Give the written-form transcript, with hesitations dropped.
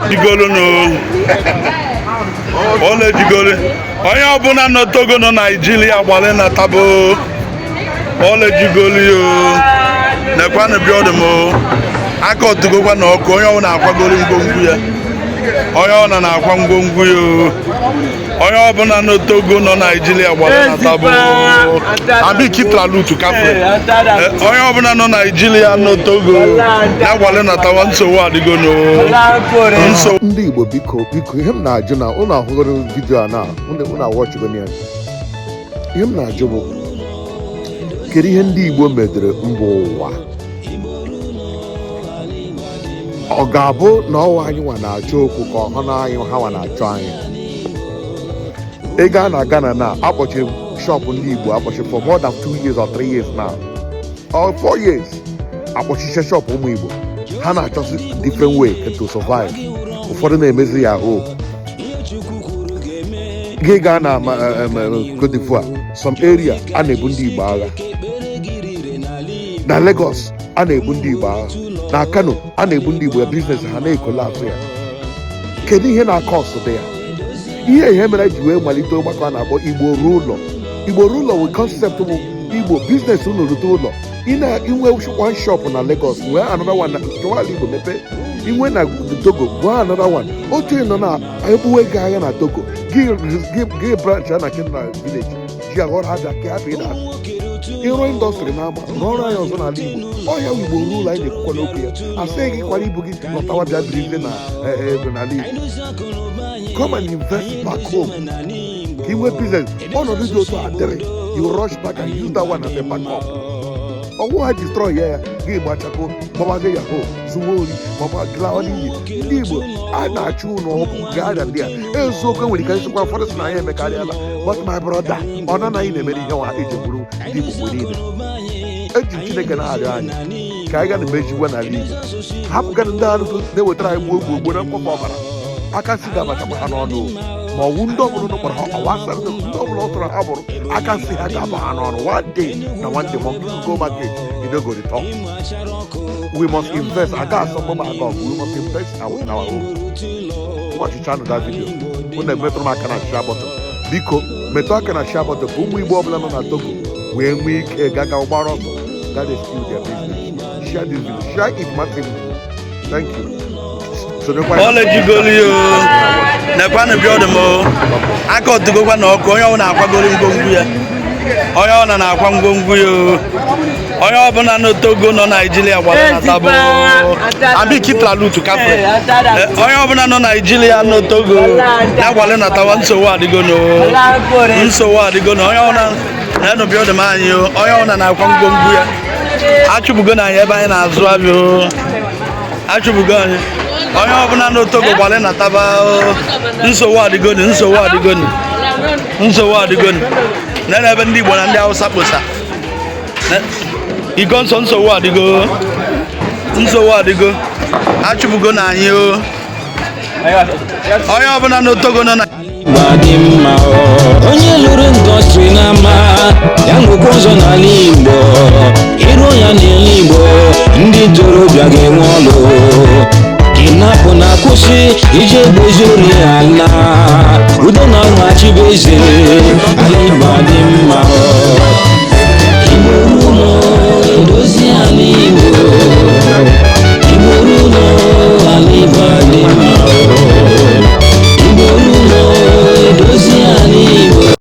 Jigolunu ole jigolu. Onye ọbụla nọ Togo, nọ Naijiria, gbalị na tabo ole jigolu o. Nekwanụ bịọdụ m o. Aka otugokwa na ọkụ. Onye ọbụla akwagoro ngwongwo ya, onye ọbụla na-akwa ngwongwo ya o. Onye ọbụla nọ Togo, nọ Naijiria, gbalị na tabo abi kitralutu kafe. Onye ọbụla nọ Naijiria, nọ Togo, ya gbalị na tawa. Nsogbu adịgo no nsogbu. Ndị Igbo, biko, biko, ihe m na-ajụ na ụnụ ahụgoro video a na ụnụ awatchịgo ya, ihe m na-ajụ bụ, kedu ihe ndị Igbo medere mba ụwa? Ọ ga-abụ na ọwa anyị nwa na-achọ okwu, ka ọ hụ na anyị ha nwa na-achọ anyị? Ị gaa na Ghana na akpọchiri shop ndị Igbo akpọchi for more than 2 years or 3 years now or 4 years. Akpọchiche shop ụmụ Igbo, ha na-achọsi different way to survive. Ụfọdụ na-emezi yahoo. Gị gaa na Cote d'Ivoire, some area, a na-ebu ndị Igbo agha. Na Lagos, a na-ebu ndị Igbo agha. Na Kano, a na-ebu ndị Igbo ya. Business ha na-ecollapse ya. Kedu ihe na-acause dị ya? Ihe mere ji wee malite ọgbakọ a na-akpọ Igbo Ruo Ụlọ. Igbo Ruo Ụlọ wụ concept bụ Igbo business unu rute ụlọ. Ị na-inwe one shop na Lagos, nwee another one na chọwa ala Igbo mepee. Inwe na Togo, nwee another one. Otu ị nọ na egbuwe gị agha na Togo, gị branch a na Kenya village ji aghọrọ abịa ka hapụ ịda. Ịrụ industry na-ama rụọrọ anyị ọzọ n'ala Igbo. Ọhịa Igbo ruo ụlọ anyị na-ekwukwa n'okwu ya, asị gị kwara ibu gị lọtawa, bịa biri na n'ala Igbo. Come and invest back home ka ị nwee business. Ọnọdụ dị otu a dịrị, you rush back and use that one as a backup. Ọnwụ ha destroy ya, ya gị gbachakọ gbabazie yahoo, zuwa ori, maọbụ glawa n'iyi. Ndị Igbo, a na-achụ ụnụ ọkụ gaa na ndị a. Eziokwu, enwere ike nsịkwa ụfọdụ sị na anyị emekarịala, but my brother, ọ na anyị na-emere ihe nwa eji bụrụ ndị Igbo. Mgbe niile eji m Chineke na-arịọ anyị ka anyị ga na emejigwe n'ala Igbo, hapụ gana ndị ahụ na-ewetara anyị gbuo gbuo gbuo na mkpọkọ ọbara. Aka nsị ga-abachakwa ha n'ọnụ o. Ma ọwụ ndị ọbụla ụnụ kpọrọ ha ọwa asara, ndị ọbụla ọ tụrụ ha bụrụ, aka nsị ha ga-aba ha n'ọnụ one day. Na one day, monkey go market, e no go return. We must invest. Aga asọ mgbaba aga ọgụ. We must invest in our own. Watchichanụ that video. Unu emetụrụ m aka na share button. Biko, metụ aka na share button ka ụmụ Igbo ọbụla nọ na Togo wee nwee ike gaga gbara ọsọ ga rescue their business. Share this video, share it massively. Thank you. Sonyekwa anyị. Ole jigoli o. Nekwanụ bịọdụ m o. Aka otugokwa na ọkụ. Onye ọbụla akwagoro ngwongwo ya, onye ọbụla na-akwa ngwongwo ya o. Onye ọbụla nọ Togo, nọ Naijiria, gbara na tabo abi kitralutu kafe. Onye ọbụla nọ Naijiria, nọ Togo, ya gbalị na tawa. Nsogbu adịgo no nsogbu adịgo na onye ọbụla na-enụ bịọdụ m anyị o. Onye ọbụla na-akwa ngwongwo ya. Achụpụgo na anyị ebe anyị na-azụ abịa o. Achụpụgo anyị. Onye ọbụla nọ Togo, gbalị na taba o. Nsogbu adịgoni, nsogbu adịgoni, nsogbu adịgoni. Na ebe ndị Igbo na ndị Hausa kposa iko nsọ. Nsogbu adịgo, nsogbu adịgo. Achụpụgo na anyị o. Onye ọbụla nọ Togo, nọ na Igbo dị mma o. Onye lụrụ industry n'ama ya nwekwa ọzọ n'ala Igbo, ịrụ ya n'ala Igbo, ndị ntorobịa ga-enwe ọlụ. Kidnap na-akwụsị, ije gbozori ala, udo na ọṅụ achịba eze. Ala Igbo dị mma o. Igbo ruo ụlọ, edozi ala Igbo.